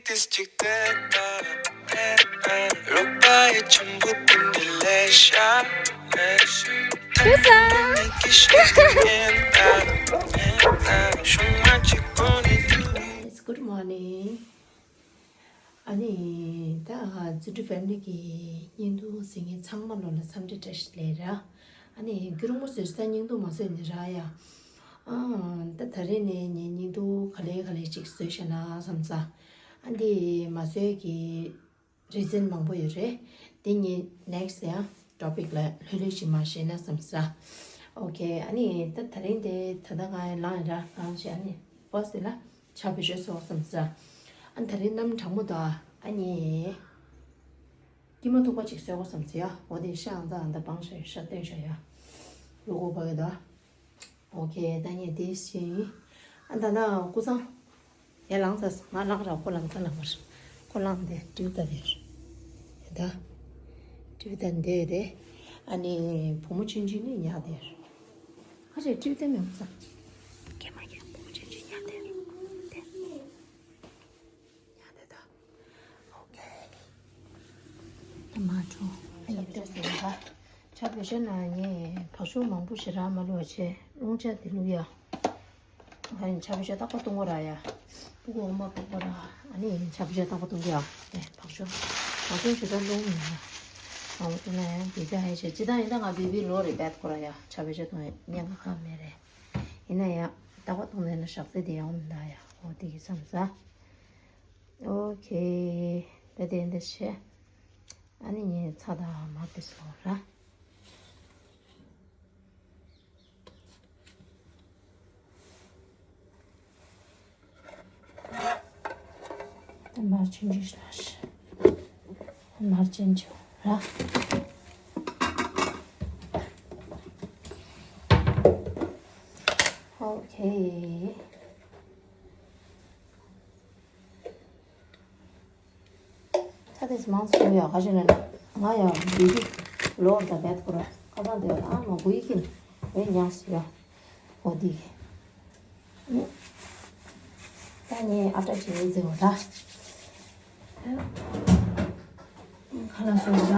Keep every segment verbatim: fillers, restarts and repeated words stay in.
ཏིས་ཅིག་ཏེ་ཏ་ཏེ་ཏ། རོགས་པ་ཡི་ཆེན་པོ་དེ་འདྲ་ལས་ཤ་ལས་ཤ། ཏུ་ས། ནི་གི་ཤི་ཏི་ཉན་ཏ་ཏེ་ཏ། ཤུ་མ་ཅིག་པོ་ནི་ཏུ། Guys, good morning. ཨ་ནི་ད་ཙུ་ཏི་ཕེ་མི་ལི་གི་བརྙན་ཐུང་གཟིགས་མཁན་ཚང་མ་ལོ་ལ་འཚམས་འདྲི་བཀྲ་ཤིས་བདེ་ལེགས་ར། ཨ་ནི་རྒྱུན་རིང་པོ་བཟོས་ས་བརྙན་ཐུང་མ་བཟོས་ནི་ར་ཡ། ཨ་ད་ད་རེས་ནས་ངས་བརྙན་ཐུང་ག་ལེ་ག་ལེ་ཅིག་བཟོས་ཤག་ན་བསམ་ས། ཨ་འདི་མ་བཟོས་ཀྱི་རི་ཛན་མང་པོ་ཡོད་རེད། འདི་ངས་ནེག་སི་ཡ་ཊོ་པིག་ལ་ལྷོད་ལྷོད་ཅིག་མ་བཤད་ན་བསམ་ས། ཨོ་ཁེ། ཨ་ནི་ད་ད་རིང་དེ་ད་ལྟ་ང་ལངས་ར་ལངས་བྱས། ཨ་ནི་ཕར་སི་ལ་ཕྱག་བེད་སྤྱོད་བཟོ་བསམ་ས། ཨ་ནི་ད་རིང་གནམ་གྲང་མོ་འདུག་ཨ་ནི་ཀི་མ་ཐུག་པ་ཅིག་བཟོ་དགོས་བསམ་ས་ཡ། འོ་དེ་ཤ་ཨང་ཙ་ཨང་ད་སྦངས་ཤ་ཡ། ཤ་བཏོན་ཤ་ཡ། ལུ་གུ་བ་གི་ད། ཨོ་ཁེ། ད་ངས་དེ་བཤད་ཡིན། ཨ་ད་ན་ཀུ་སང་། ཡ་ལངས་ས། ང་ལངས་ར་ཁོ་ལངས་ས་ལངས་པ་རེད། ཁོ་ལངས་དེ་ཊི་ཝི་ལྟ་དེ་རེད། ད་ཊི་ཝི་ལྟ་འདི་རེད། ཨ་ནི་བུ་མོ་ཆུང་ཆུང་ནི་ཉལ་དེ་རེད། ཨ་ཅེ་ཊི་ཝི་ལྟ་མེད་པ་ས། ཀེ་མ་ཡ་བུ་མོ་ཆུང་ཆུང་ཉལ་དེ་རེད། དེ། ཉལ་དེ་ད། ཨོ་ཁེ། ད་མ་འགྲོ། ཨ་ཡ་ཏོག་ཙམ་ཡིན་པ། ཕྱག་བེད་སྤྱོད་ན་ངས་བག་ཤུ་མང་པོ་ཞེ་དྲག་མ་བླུགས་བྱས་རླུང་ཆ་དེ་བླུགས་ཡ། ཨ་ནི་ཕྱག་བེད་སྤྱོད་རྟག་པར་གཏོང་དགོས་ར་ཡ། སྤུ་གུ་འོ་མ་ཕོག་པ་ར། ཨ་ནི་ཕྱག་བེད་སྤྱོད་རྟག་པར་གཏོང་གི་ཡ། ཨེ་བག་ཤུ། བག་ཤུ་ཞེ་དྲག་བླུགས་མི་ཡ། ཨ་འོ་དེ་ན་ཡང་དེ་ཚ་ཧེ་ཆེ་ཅི་ད་ཡིན་ད་ང་བི་བི་ལོ་རེ་བེད་ཁོ་ར་ཡ། ཕྱག་བེད་སྤྱོད་གཏོང་ཡ་ཉེན་ཁ་ཁ་མེད་རེད། ཡིན་ན་ཡང་རྟག་པར་གཏོང་ནས་ན་ཞག་ཚི་དེ་ཡང་མི་འདའ་ཡ། འོ་དེ་གི་བསམ་ས། ཨོ་ཁེ། ད་དེ་འདི་བྱས། ཨ་ནི་ངས་ཚྭ་དང་མར་དེ་སོང་ར། ད་མར་ཆུང་ཆུང་ཞིག་ལ་ཤི། མར་ཅན་ཆུ་ར། ཨོ་ཁེ། ཚྭ་དེ་ཚོ་མང་ཙམ་ཡོད་ཡ། ག་ཅི་ལ་ང་ཡང་འདི་གི་ལོར་ད་བེད་ཁོ་ར་ཁ་སང་དེ་ཨ་མ་གུ་ཡི་གིན་བེད་ཉག་སི་ཡ། འོ་འདི་ད་ངས་ཨ་ཏྲ་ཅི་ཡི་ཟེར་བ་ད་ཁ་ལ་སོང་ད།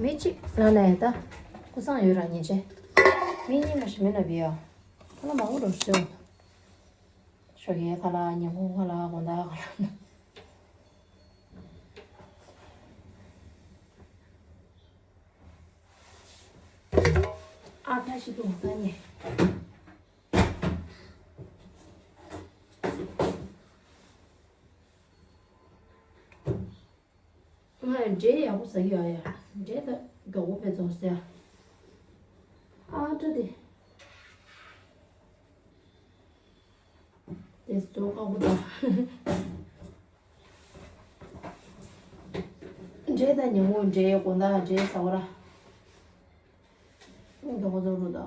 མི་གཅིག་ལ་ལ་ཡ་ད་ཀུ་སང་ཡོད་ར་ཉེ་ཆེ། མི་གཉིས་མ་ཞིག་མེད་ན་བི་ཡ། ཁ་ལ་མང་པོ་རོ་ཞོ། ཞོ་ཡའི་ཁ་ལ་ཉིན་གུང་ཁ་ལ་དགོང་དག་ཁ་ལ། ཨ་ད་ཞིག་ཏུ་ད་ཉེ། ང་ཡང་འབྲས་ཡག་པོ་ཟ་གི་ཡོད་ཡ། འབྲས་ད་མགྱོགས་པོ་ཕེ་རྫོང་ཟེར་ཡ། ཨ་ཏྲ་དེ། དེ་ཚོ་ཁག་པོ་ད། འབྲས་ད་ཉིན་མོ་འབྲས་དགོང་དག་འབྲས་ཟ་བ་ར། མགྱོགས་པོ་རྫོང་རུ་ད།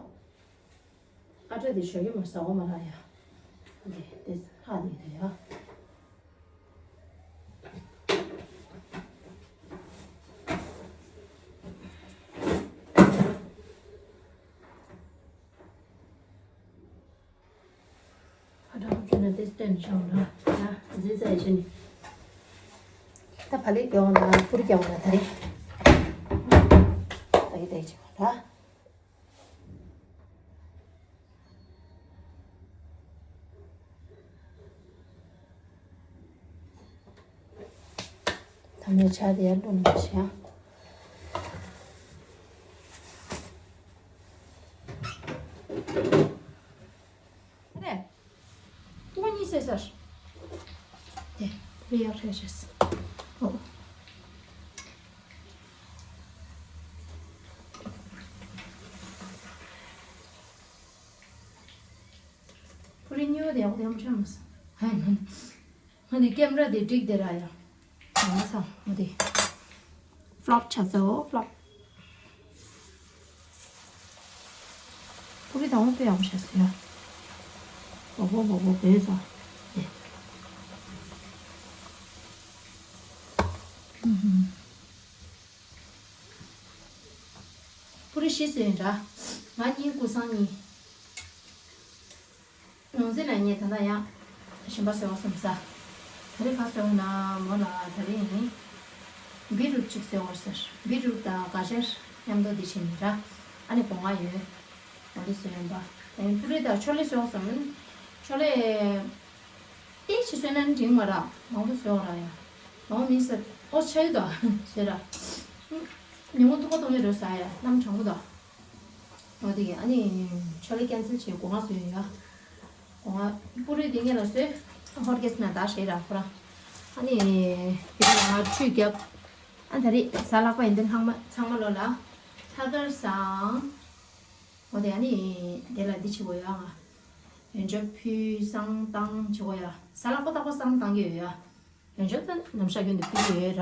ཨ་ཏྲ་དེ་ཞོ་ཡི་མ་ཟ་བ་མ་ར་ཡ། དེ་དེ་ཧ་དེ་དེ་ཡ། ཨ་ད་ཁོ་ཚོ་ནི་དེ་སྟོན་བྱུང་ན་ཡ་ཟི་ཟ་ཡི་ནི། ད་ཕ་ལི་རྒྱག་ན་ཕུར་རྒྱག་ན་ད་རེ། ད་ཡི་ད་ཡི་ཆེ་བ་ད། ད་ནས་ཆ་དེ་ཡར་བླུགས་ནས་བཞག་རེད། ཏུ་གཉིས་སེ་སར། དེ་རེ་ཡག་རེ་ཤེས། ཨོ། ཕུ་རི་ཉོ་དེ་ཡག་དེ་ཡག་ཆེན་མོ་ས། ཧའི་ང་ནི་ང་ནི་ཀེམ་ར་དེ་འགྲིག་དེ་ར་ཡ། ང་ས་ང་དེ་ཕློབ་ཆགས་ཚེ་ཨོ་ཕློབ། ཕུ་རི་དང་པོ་དཔེ་ཡག་པོ་བྱས་སོང་ཡ། འོ་ཧོ་འོ་ཧོ་བས་ས། དེ། ཨུ་ཧུ། ཤི་སོན་ར། ང་གཉིས་ཀུ་སང་གཉིས། ནོར་འཛིན་ལ་ངས་ད་ལྟ་ཡང་གཞན་པ་བཟོས་བ་སོང་ས། ད་རེས་ཁ་བཟོས་བ་ན་མོ་ལ་ད་རེས་ནི་བི་རུ་གཅིག་བཟོས་བར་ཟེར། བི་རུ་དང་ག་ཤར་མཉམ་དུ་འདི་བྱས་ནི་ར། ཨ་ནི་སྒོ་ང་ཡོད། ཨ་ནི་བཟོས་ཡོད་པ། ཨ་ནི་པུ་རི་དང་ཆོ་ལེ་བཟོས་བ་སོང་། ཆོ་ལེ། ཏེ་ཕྱི་སོན་ན་འགྲིག་མ་ར། མང་པོ་བཟོས་ར་ཡ། མང་མི་ཟེར། ཨོ་ཆ་ཡོད་དོ། ཟེར་ར། ཉིན་མོ་ཐུག་པ་གཏོང་ཡོད་རོ་ཟ་ཡ། གནམ་གྲང་མོ་དོ། ཨོ་དེ་ཨ་ནི་ཆོ་ལེ་ཀན་སེལ་བྱས་སྒོ་ང་བཟོས་ཡོད་ཡ། སྒོ་ང་པུ་རི་དེ་ངེད་ལ་བཟོས། ཧོར་གེ་སི་ན་ད་ཞེས་ར་ཁོ་ར། ཨ་ནི་དེ་ལ་ཁྲུས་རྒྱབ། ཨ་ད་རེས་གཟའ་ལྷག་པ་ཡིན་དུས་ལྷག་མ་ཚང་མ་ལོ་ལ་ལྷག་དཀར་བཟང་། ཨོ་དེ་ཨ་ནི་དེ་ལ་འདི་བྱེད་དགོས་ཡོད་ང་། ཡོན་ཆབ་ཕུལ་བསང་བཏང་བྱེད་དགོས་ཡ། གཟའ་ལྷག་པ་རྟག་པར་བསང་བཏང་གི་ཡོད་ཡ། ཡོན་ཆབ་ད་ནམ་ཞག་རྒྱུན་དུ་ཕུལ་གི་ཡོད་ར།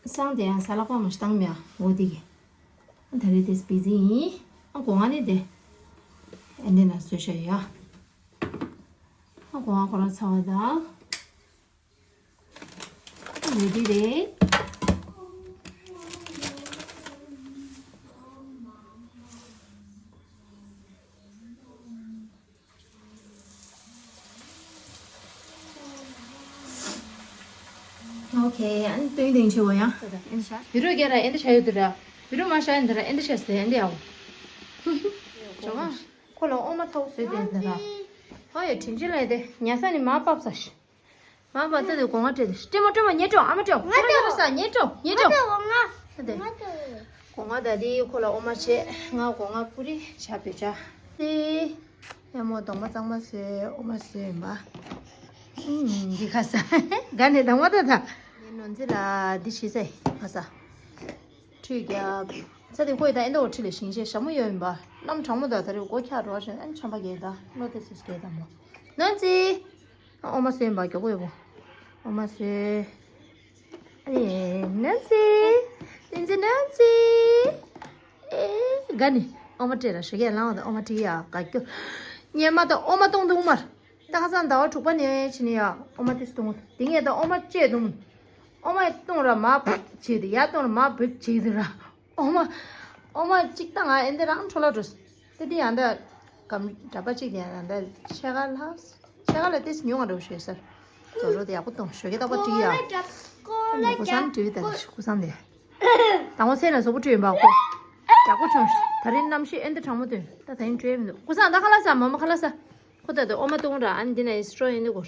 བསང་དེ་ཡང་གཟའ་ལྷག་པ་མ་ཞིག་བཏང་མེད་ཡ། འོ་དེ་གི། ཨ་ད་རེས་དེ་སྤི་ཟི་ཡིན། ཨ་སྒོ་ང་ནི་དེ། ཨ་འདི་ན་བཟོས་བཞག་ཡ། ཨ་སྒོ་ང་ཁོ་རང་ཚ་བ་དང་། རེ་ཌི་རེད། ཨོ་ཁེ། ཨ་ནི་སྟོན་སྟོན་བྱེད་འོ་ཡང་། བི་རུ་རྒྱ་ར་ཨེ་འདི་བྱ་ཡོད་དུ་ར། བི་རུ་མ་ཤ་ཡིན་དུ་ར་ཨེ་འདི་བྱ་སྟེ་ཨེ་འདི་ཡའོ། ཇོ་མ། ཁོ་ལ་ཨོ་མ་ཚ་བོ་བཟོས་ཏེ་ཡིན་དུ་ར། ཨོ་ཡ་དྲིན་ཆེ་ལ་ཡ་དེ་ཉལ་ས་ནི་མ་བབས་ས་ཤི། མ་བབས་ཏེ་དེ་སྒོ་ང་སྤྲད་དེ་སྤྲད་མོ་སྤྲད་མོ་ཉལ་འགྲོ་ཨ་མ་སྤྲད་མོ་ཁོ་ལ་ཉལ་ར་ས་ཉལ་འགྲོ་ཉལ་འགྲོ། ང་དེ། སྒོ་ང་ད་དེ་ཁོ་ལ་ཨོ་མ་བྱས་ང་སྒོ་ང་པུ་རི་བྱ་བེ་བྱ། དེ། ཡ་མོ་གདོང་མ་གཙང་མ་བཟོས་ཨོ་མ་བཟོས་ཡིན་པ། ཨུམ་འདི་ཁ་ས། དགའ་ནས་གདོང་མ་ད་ད། ནི་ནོར་འཛིན་ལ་འདི་བྱེད་ས་ཡིན་ཁ་ས། ཁྲུས་རྒྱབ། ས་དེ་ཁོ་ཡི་ད་ཨེ་འདྲ་འོ་ཁྲི་ལས་ཞིང་ཆེ་ཞྭ་མོ་ཡོད་ཡིན་པ། གནམ་གྲང་མོ་ད་ད་རེས་སྒོ་ཁྱག་རོ་ཞིང་ཨན་ཆམ་པ་རྒྱལ་ད་བློ་དེ་སིས་རྒྱལ་ད་མོ། ནོར་འཛིན། ཨོ་མ་བཟོས་ཡིན་པ་མགྱོགས་པོ་ཡོད་པོ། ཨོ་མ་བཟོས། ཨེ་ནོར་འཛིན། ནོར་འཛིན་ནོར་འཛིན། ཨེ་དགའ་ནི། ཨོ་མ་སྤྲད་ར་ཞོགས་ཀས་ལངས་བ་དང་ཨོ་མ་སྤྲད་ཡ་དགའ་སྐྱོ། ཉལ་མ་དང་ཨོ་མ་གཏོང་དུ་མར། ད་ཁ་སང་ཟླ་བ་དྲུག་པ་ནས་ཕྱིན་ནས་ཡ་ཨོ་མ་ཏིས་གཏོང་དེ་ངས་ད་ཨོ་མ་བཅད་འདུག་ཨོ་མ་གཏོང་ར་མ་བུད་བྱེད་དེ་ཡ་གཏོང་ར་མ་བུད་བྱེད་དེ་ར། ཨོ་མ། ཨོ་མ་གཅིག་ད་ང་ཨེ་འདི་རང་འཕྲོ་ལ་འགྲོ། དེ་དེ་ཡང་ད་གམ་གྲྭ་པ་གཅིག་དེ་ཡང་ད་ཕྱེད་ཀ་ལྷག་ཕྱེད་ཀ་ལ་ཏིས་ཉུང་བ་འགྲོ་ཤེས་ཟེར། དོ་རོ་དེ་ཡག་པོ་གཏོང་ཞོགས་ཀས་རྟག་པར་བྲིས་ཡ། ཨ་ནི་སྐུ་སང་བྲིས་ད་སྐུ་སང་དེ། དང་པོ་སེ་ན་བཟོ་པོ་བྲིས་ཡིན་པ་ཁོ། ཡག་པོ་བྱུང་། ད་རིང་གནམ་གཤིས་ཨེ་འདི་གྲང་མོ་དོན་ད་ད་ཡིན་བྲིས་མི་འདུག་སྐུ་སང་ད་ཁ་ལག་ཟ་མ་མ་ཁ་ལག་ཟ། ཁོ་ད་དེ་ཨོ་མ་གཏོང་ར་ཨ་ནི་འདི་ན་ཨིན་སྲོ་ཡིན་འདི་གོ།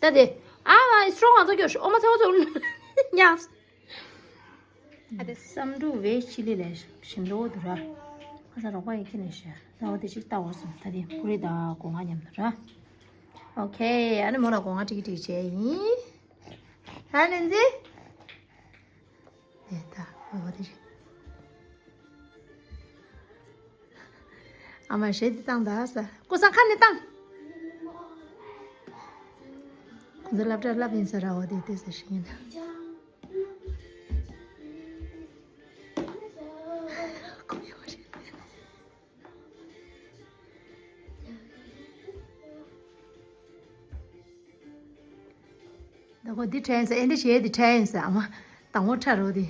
ད་དེ། ཨ་བ་ཨིན་སྲོ་ང་ཚོ་སྐྱོ་ཨོ་མ་ཚ་བོ་ཚོ་ཉག་ཨ་དེ་བསམ་འགྲུབ་བེ་ཆི་ལི་ལས་ཞིམ་འགྲོ་འདུག་ར། ཁ་ས་རོགས་པ་ཡི་ཁྱི་ནས་ཤ་ཟ་བ་དེ་ཅིག་ལྟ་བ་སོང་ད་དེ་པུ་རི་དང་སྒོ་ང་མཉམ་དུ་ར། ཨོ་ཁེ་ཨ་ནི་མོ་ལ་སྒོ་ང་ཀྲིག་ཀྲིག་བྱས་ཡིན། ཧ་ནན་ཛི། དེ་ད་འོ་རེ་རེ། ཨ་མ་ཞེ་དེ་བཏང་ད་ས་ཀུ་ས་ཁ་ནས་བཏང་། ཁོ་ཚོ་སློབ་གྲྭ་སློབ་ཡིན་ས་ར་འོ་དེ་དེ་ས་ཞིག་ཡིན་ད། ད་ཁོ་འདི་དྲན་ས་ཨེ་འདྲ་བྱས་འདི་དྲན་ས་ཨ་མ་དང་པོ་ཁྲ་རོ་དེ།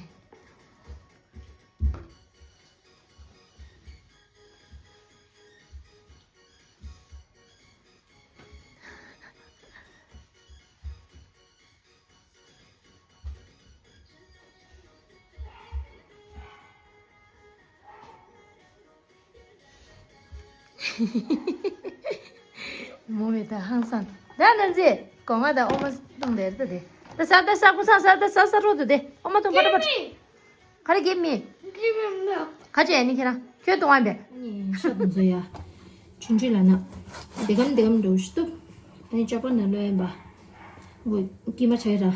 མོ་མེ་ད་ཧང་སང་། ད་ནན་ཛི། གོང་མ་ད་ཨོ་མ་བཏུང་དེར་ད་དེ། ད་ས་ད་ས་ཀུ་ས་ས་ད་ས་ས་རོ་དུ་དེ་ཨོ་མ་བཏུང་པ་ད་པ། ག་རེ་གེབ་མི། ག་ཅི་ཨ་ནི་ཁྱེད་རང་ཁྱོད་གཏོང་བ་འབད། ནི་ཤ་དུ་མཛོ་ཡ། ཆུང་ཆུང་ལ་ན། དེ་གམ་དེ་གམ་འགྲོ་ཤི་ཏུ། ཨ་ནི་ཅག་པ་ན་ལོ་ཡན་པ། འོ་ཀི་མ་ཆ་ཡ་ར།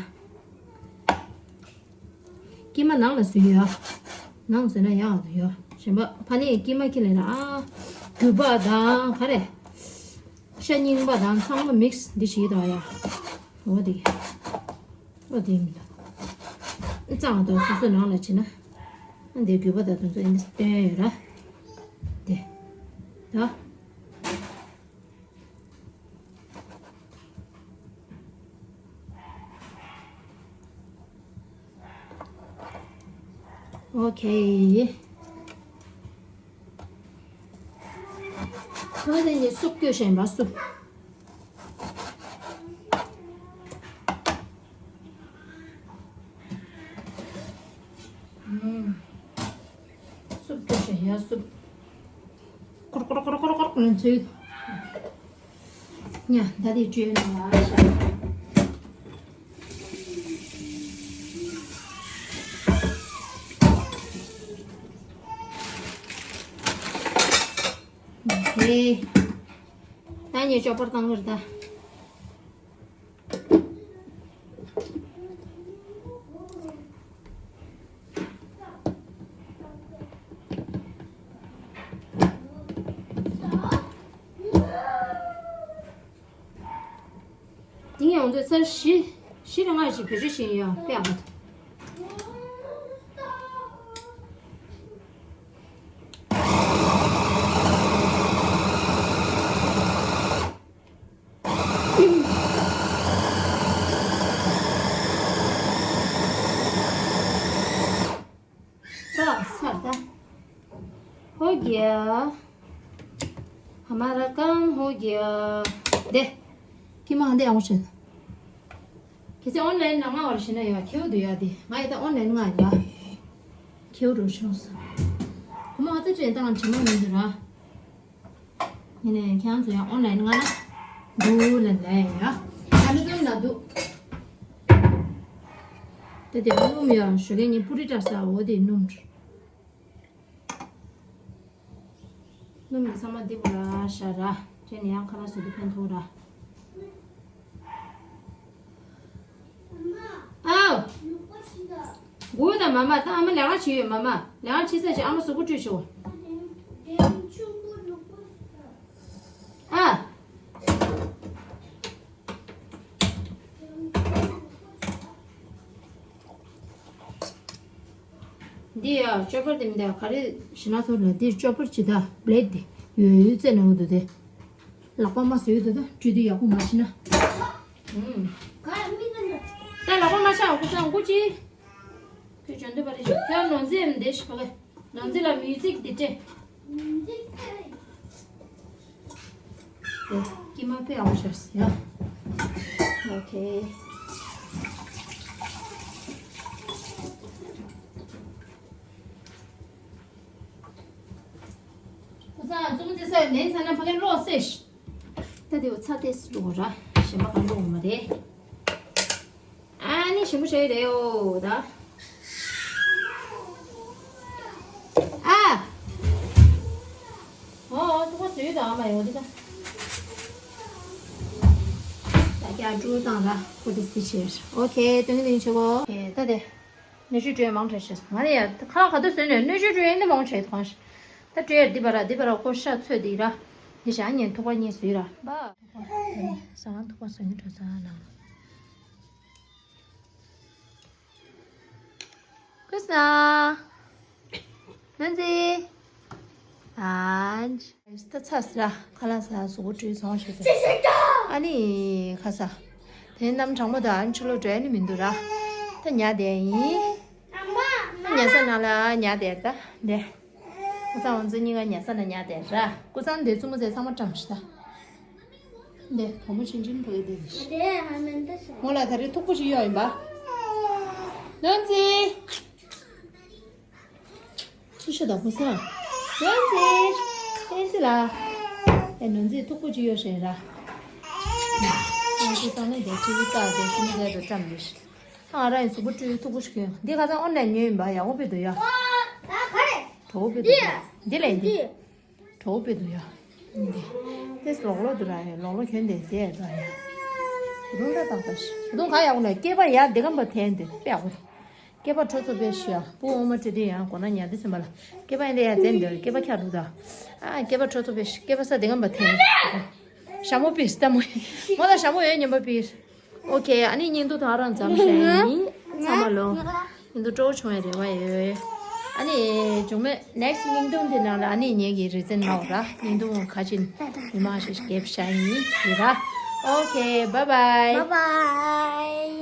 ཀི་མ་ནང་ལ་བཟོས་ཡ། ནང་བཟོས་ན་ཡག་ཏུ་ཡོ། གཞན་པ་ཕ་ནི་ཀི་མ་ཁྱེར་ལེ་ན་ཨ། རྒྱུ་པ་དང་ག་རེ། ཤ་རྙིང་པ་དང་ཚང་མ་མིག་སི་འདི་བྱེད་དོ་ཡ། འོ་དེ། ཨོ་དེ་མི་འདུག་གཙང་དང་སོ་སོ་ནང་ལ་བྱེད་ན། ཨ་འདི་རྒྱུ་པ་དང་དེ་ཚོ་ཨིན་སྟོན་ཡོད་ར། དེ། ད། ཨོ་ཁེ། ཨ་དེ་ནི་སུབ་སྐྱོ་བཞིན་པ་སུབ། སུབ་སྐྱོ་བཞིན་ཡ་སུབ། ཀོར་ཀོར་ཀོར་ཀོར་ཀོར་ཀོར་ཚུལ། ཉ་ད་དེ་བཅོས་ན་ལ་ཤ། ཧེ། ད་ངས་ཅོ་པར་བཏང་གི་རེད་ད། དེང་ཡང་ཚོད་ཚར་བཞི། བཞི་རེ་ལྔ་ཞིག་བེད་སྤྱོད་བྱེད་ཡོད་དཔེ་ཡག་པོ་འདུག་ད་སར་ད། ཧོ་གྱ། ཧ་མ་ར་ཀམ་ཧོ་གྱ། དེ། ཀི་མ་འདི་ཡང་བྱེད། ཁྱེད་ཚོ་ཨོན་ལན་ནང་ང་བར་ཤི་ན་ཡ་ཁེའུ་འདུག་ཡ་དེ། ང་ཡི་ད་ཨོན་ལན་ང་ཡ། ཁེའུ་རུ་ཤོང་སོང་། ཁོ་མ་ང་ཚོ་ཅན་ཏང་ཆི་མ་མི་འདུག་ར། ཡིན་ནའི་ཁྱེད་རང་ཚོ་ཡང་ཨོན་ལན་ང་ན་འདུག་ལན་ལན་ཡ། ད་མི་ཚོ་ན་འདུག་ད་དེ་སྣུམ་ཡ་ཞོ་ལེ་ནི་པུ་རི་ཏྲ་ས་འོ་དེ་སྣུམ། སྣུམ་གི་ཚང་མ་འདི་བུ་ར་ཤ་ར། དེ་ནི་ཡང་ཁ་ལག་བཟོ་དུས་ཕན་ཐོགས་ར། ཨའོ། གུ་དང་མ་མ་ད་ཨ་མ་ལས་ཀ་བྱེད་ཡོད་མ་མ། ལས་ཀ་བྱེད་ས་ཞིག་ཨ་མ་གཟུགས་པོ་བཀྲུས་ཆོག་ཨ། འདི་ཡ་ཅོ་པར་དེ་མི་འདུག་ག་རེ་ཞེ་ན་ཚོར་ལ་འདིར་ཅོ་པར་ཇི་ལྟ་བླེད་དེ་ཡོད་ཡོད་རྩེ་ནང་དུ་དེ། ལག་པ་མ་བཟོས་དུ་ད་བཀྲུས་དུས་ཡག་པོ་མ་ཤེས་ན། ཨུམ། ད་ལག་པ་མ་ཤ་ཀུ་སང་ཀུ་ཅི། ཁྱོད་འཇོན་འདུག་པ་རེད་ཤག་ཁྱོད་ནོར་རྫས་མི་འདེད་ཤི་པ་ག་ནོར་རྫས་ལ་མིའུ་ཛིག་འདི་སྤྲད། དེ་ཀི་མ་ཕེ་ཨའོ་ཤར་སི་ཡ། ཨོ་ཁེ། ཁོ་ཚང་ཙུམ་ཙེ་ས་ལེན་ཚ་ན་ཕ་གི་ལོག་སེ་ཤི། ད་དེ་བ་ཚ་ཏེ་སི་ལོག་ར་ཞེན་པ་གང་ལོག་མ་རེད། ཨ་ནི་ཞིམ་པོ་བྱས་རེད་འོ་ད། ཨ། འོ་ཐུག་པ་བཟོས་དང་ཨ་མ་ཡོང་དེ་ད། ད་རྒྱ་ཀྲུ་དང་ལ་ཁོ་དེ་སི་ཆེར་ཨོ་ཁེ་སྟོན་གི་ལིན་ཆོ་གོ། ཨེ་ད་དེ། སྣོད་བཅུད་སྤྲོད་མང་དྲགས་ཤག་ང་ལ་ཡ་ཁ་ག་དུ་བཟོས་ནས་སྣོད་བཅུད་སྤྲོད་ཡིན་ནི་མང་དྲགས་གང་ཤག་ད་སྤྲོད་ཡ་འདི་པ་ར་འདི་པ་ར་ཁོ་ཤ་ཚོད་འདི་ར། འདི་བཞག་ཉན་ཐུག་པ་གཉིས་བཟོས་ར། ས་གང་ཐུག་པ་བཟོས་ནི་དྲོ་ས་ནང་། ཀུ་ས། ནན་ཙི། ཨ། ད་ཚ་སི་ར་ཁ་ལག་ཟ་གཟུགས་པོ་བཀྲུས་སོང་ཞུ་ཚེ། ཨ་ནི་ཁ་ས། དེ་གནམ་གྲང་མོ་དང་ཕྱི་ལོགས་འགྲོ་ཡ་ནི་མི་འདུག་ར། ད་ཉལ་བསྡད་ཡིན། ཉལ་ས་ནང་ལ་ཉལ་བསྡད་ད་འདི། ཀུ་ཚང་ང་ཚོ་གཉིས་ཀ་ཉལ་ས་ནང་ཉལ་བསྡད་ར། ཀུ་ཚང་འདི་བཙུན་མོ་ཚེ་ཚང་མ་བཀྲམ་ཤི་ད། འདི་བུ་མོ་ཆུང་ཆུང་ཕ་གི་འདི་རེད་ཤི། མོ་ལ་ད་རེས་ཐུག་པོ་ཞིག་གཡོག་ཡིན་པ། ནོན་ཙི། ཚུར་ཤོག་དང་པོ་སང་། ཡོན་ཙི། ཡོན་ཙི་ལ། ཨེ་ནོན་ཙི་ཐུག་པོ་ཅིག་ཡོད་ཤེས་ར། ཡོན་ཙི་སང་ནས་དེ་ཅི་ཡི་ཀ་དེ་ཅི་མི་ཟེར་དུ་བཀྲམ་ཡོད་ཤེས། ད་ང་རང་ཡི་གཟུགས་པོ་བཀྲུས་ཐུག་པོ་ཞིག་གྱོན། འདི་ཁ་སང་ཨོན་ལན་ཉོས་ཡིན་པ་ཡག་པོ་ཕེ་འདུག་ཡ། གྲོ་བོ་ཕེ་འདུག་འདི་ལས་འདི། གྲོགས་པོ་དཔེ་འདུག་ཡ། འདི། དེ་ལོག་ལོག་འདུག་ར་ཡ། ལོག་ལོག་གྱོན་དེ་དེ་ར་ཡ། བུ་ཐུང་ད་ཏག་ཏག་ཤི། བུ་ཐུང་ག་ཡག་པོ་ན་སྐེད་པ་ཡ་འདི་གམ་པ་འཐེན་དེ་དཔེ་ཡག་པོ་རེད། སྐེད་པ་ཁྲོ་ཚོ་དཔེ་ཤི་ཡ། བུ་འོ་མ་བྲི་དེ་ཡང་གོ་ན་ཉལ་དེ་ཟིན་པ་ལ། སྐེད་པ་ཡ་འདི་ཡ་འཛེམ་འདི་སྐེད་པ་ཁྱག་འདུག་ད། ཨ་སྐེད་པ་ཁྲོ་ཚོ་དཔེ་ཤི། སྐེད་པ་ས་འདི་གམ་པ་འཐེན། ཞྭ་མོ་པིས་ལྟ་མོ། མོ་ལ་ཞྭ་མོ་ཡོད་སྙམ་པ་པིས། ཨོ་ཁེ། ཨ་ནི་བརྙན་ཐུང་ད་རང་མཚམས་བཞག་ཡིན། ཚང་མ་ལོ། བརྙན་ཐུང་སྤྲོ་བོ་བྱུང་བའི་རེ་བ་ཡོད། ཨ་ནི་བྱུང་མེད་next་བརྙན་ཐུང་དེ་ནང་ལ་ཨ་ནི་ངེད་ཀྱི་རེ་འཛིན་ལོག་ར། བརྙན་ཐུང་ཁ་ཅིག་མི་མང་ཞིག་གེབ་བཞག་ཡིན་ཡིན་ར། ཨོ་ཁེ། bye bye. Bye bye.